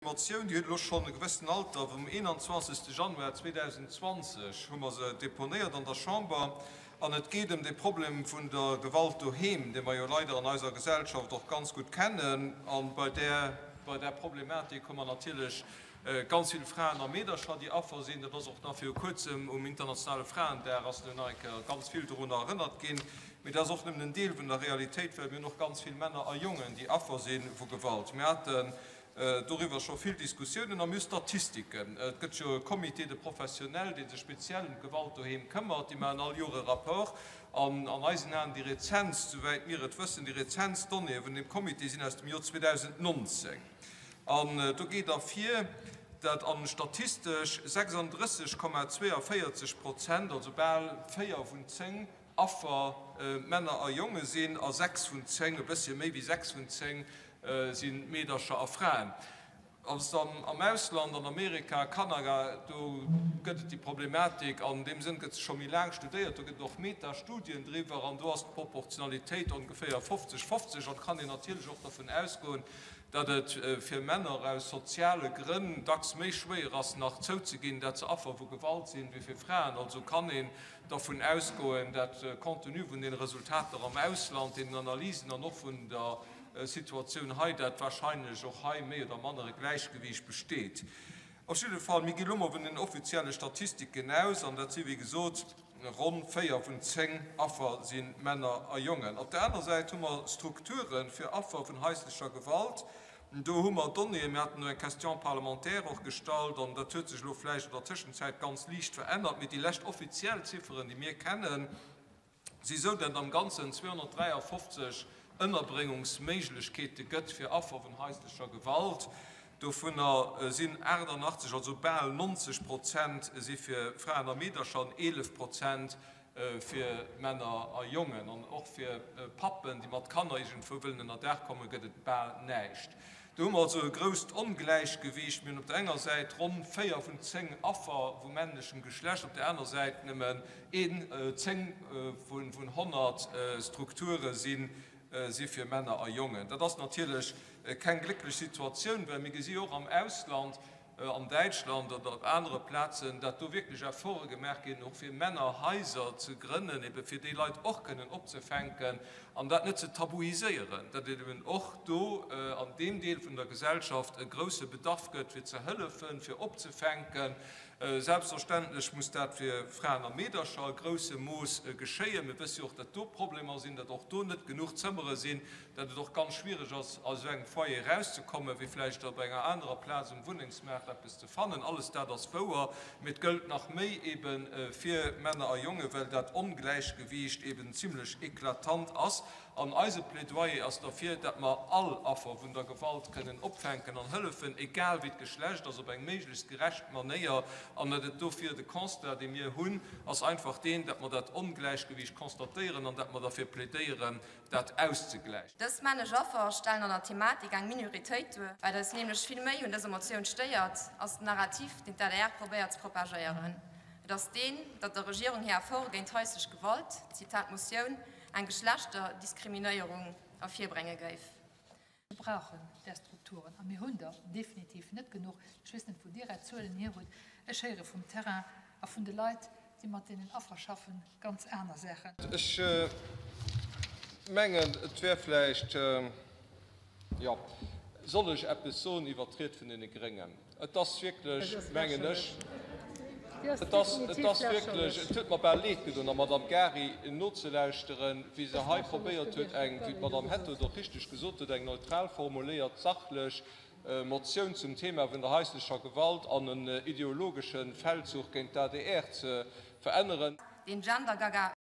Motioun, déi huet elo schonn e gewëssenen Alter. Vum 21. Januar 2020 hu mer se deponéiert an der Chamber. An et geet ëm de Problem vun der Gewalt doheem, dee mer jo leider an eiser Gesellschaft och ganz gutt kennen. A bei där, bei där Problematik hu mer natierlech ganz vill Fraen a Meedercher, déi Affer sinn. Dat ass och nach viru Kuerzem um internationale Fraendag ass do nach eng Kéier ganz vill dorunner erënnert ginn. Mee dat ass och nëmmen en Deel vun der Realitéit, well mir hunn och ganz vill Männer a Jongen, déi Affer si vu Gewalt. Mir haten doriwwer scho vill Diskussiounen a mir hu Statistiken. Et gëtt jo e Comité de professionnels, dee sech speziell ëm d'Gewalt doheem këmmert. Déi maachen all Joer e Rapport. An an eisen Aen déi rezentst, souwäit mir et wëssen, déi rezentst Donnéeë vun deem Comité sinn aus dem Joer 2019. An do geet ervir, dat a statistesch 36,42 Prozent, also bal 4 vun 10 Affer Männer a Jonge sinn a 6 vun 10, e bëssche méi wéi 6 vun 10, si Meedercher a Fraen. Ass dann am Ausland, an Amerika, Kanada, do gëtt et déi Problematik an deem Sënn gëtt se scho méi laang studéiert, do gëtt et och Metastudien driwwer an do ass d'Proportionalitéit ongeféier 50, 50 an et kann een natierlech och dervun ausgoen, datt et fir Männer aus soziale Grënn dacks méi schwéier ass nach zouzeginn, dat se Affer vu Gewalt sinn, wéi fir Fraen. Also kann een dervun ausgoen, dat compte tenu vun den Resultater am Ausland, deenen Analysen an och vun der Situatioun hei, dat wahrscheinlech och hei méi oder manner e Gläichgewiicht besteet. Op jidde Fall, mir gi lo mol vun den offizielle Statistiken aus, an dat si wéi gesot ronn 4 vun 10 Affer si Männer a Jongen. Op der aner Säit hu mer Strukture fir Affer vun haislecher Gewalt. Do hu mer Donnéeën, mir haten do eng Question parlementaire och gestallt, an dat huet sech elo vläicht an der Tëschenzäit ganz liicht verännert, mee déi lescht offiziell Zifferen, déi mir kennen, si sou, datt et am Ganzen 253 Ënnerbréngungsméiglechkeete gëtt fir Affer vun haislecher Gewalt. Dovunner sinn 88, also bal 90 Prozent si fir Fraen a Meedercher an 11 Prozent Fir Männer a Jongen an och fir Pappen, déi mat Kanner iergendwou wëllen ënnerdaach kommen, gëtt et bal näischt. Do hu mer also e grousst Ongläichgewiicht. Mir hunn op der enger Säit ronn 4 vun 10 Affer vu männlechem Geschlecht, op der aner Säit nëmmen een 10 vun 100 Strukture si fir Männer a Jongen. Dat ass natierlech keng glécklech Situatioun, well mir gesi jo och am Ausland, an Däitschland oder op anere Plazen, datt do wierklech Efforte gemaach ginn, och fir Männerhaiser ze grënnen, ebe fir déi Leit och kënnen opzefänken an dat net ze tabuiséieren, datt et eben och do an deem Deel vun der Gesellschaft e grouse Bedarf gëtt, fir ze hëllefen, fir opzefänken. Selbstverständlech muss dat fir Fraen a Meedercher a groussem Mooss geschéien. Mir wësse jo och, datt do Problemer sinn, datt och do net genuch Zëmmere sinn, datt et och ganz schwiereg ass, aus esou engem Foyer erauszekommen, wéi vläicht op enger anerer Plaz um Wunnengsmaart eppes ze fannen. Alles dat ass wouer, mee et gëllt nach méi ebe fir Männer a Jongen, well dat Ongläichgewiicht eben zimlech eklatant ass. An eise Plädoyer ass derfir, datt mer all Affer vun der Gewalt kënnen opfänken an hëllefen, egal wéi d'Geschlecht ass, op eng méiglechst gerecht Manéier. An datt et dofir de Constat, dee mir hunn, ass einfach deen, datt mer dat Ongläichgewiicht constatéieren an datt mer derfir plädéieren, dat auszegläichen. Dës männlech Affer stellen an der Thematik eng Minoritéit duer. Wat eis nämlech vill méi un dëser Motioun stéiert, ass den Narrativ, deen d'ADR probéiert ze propagéieren. Et ass deen, datt der Regierung hir Efforte géint haislech Gewalt, Zitat Motioun, eng Geschlechterdiskriminéierung ervirbrénge géif. Mir brauchen där Strukturen a mir hunn der definitiv net genuch. Ech weess net, wou Dir Är Zuelen hier hutt. Ech héiere vum Terrain a vun de Leit, déi mat deenen Affer schaffen, ganz aner Saachen. Ech mengen, et wär vläicht, jo, soll ech eppes soen iwwert d'Ried vun deene Gréngen? Et ass wierklech, mengen ech, et ass, et ass wierklech, et huet mer bal leed gedoen, der Madame Gary nozelauschteren, wéi se hei probéiert huet, eng, wéi d'Madame Hetto et och richteg gesot huet, eng neutral formuléiert, sachlech Motioun zum Thema vun der haislecher Gewalt an en ideologesche Feldzuch géint d'ADR ze veränneren. Deen Gender-Gaga.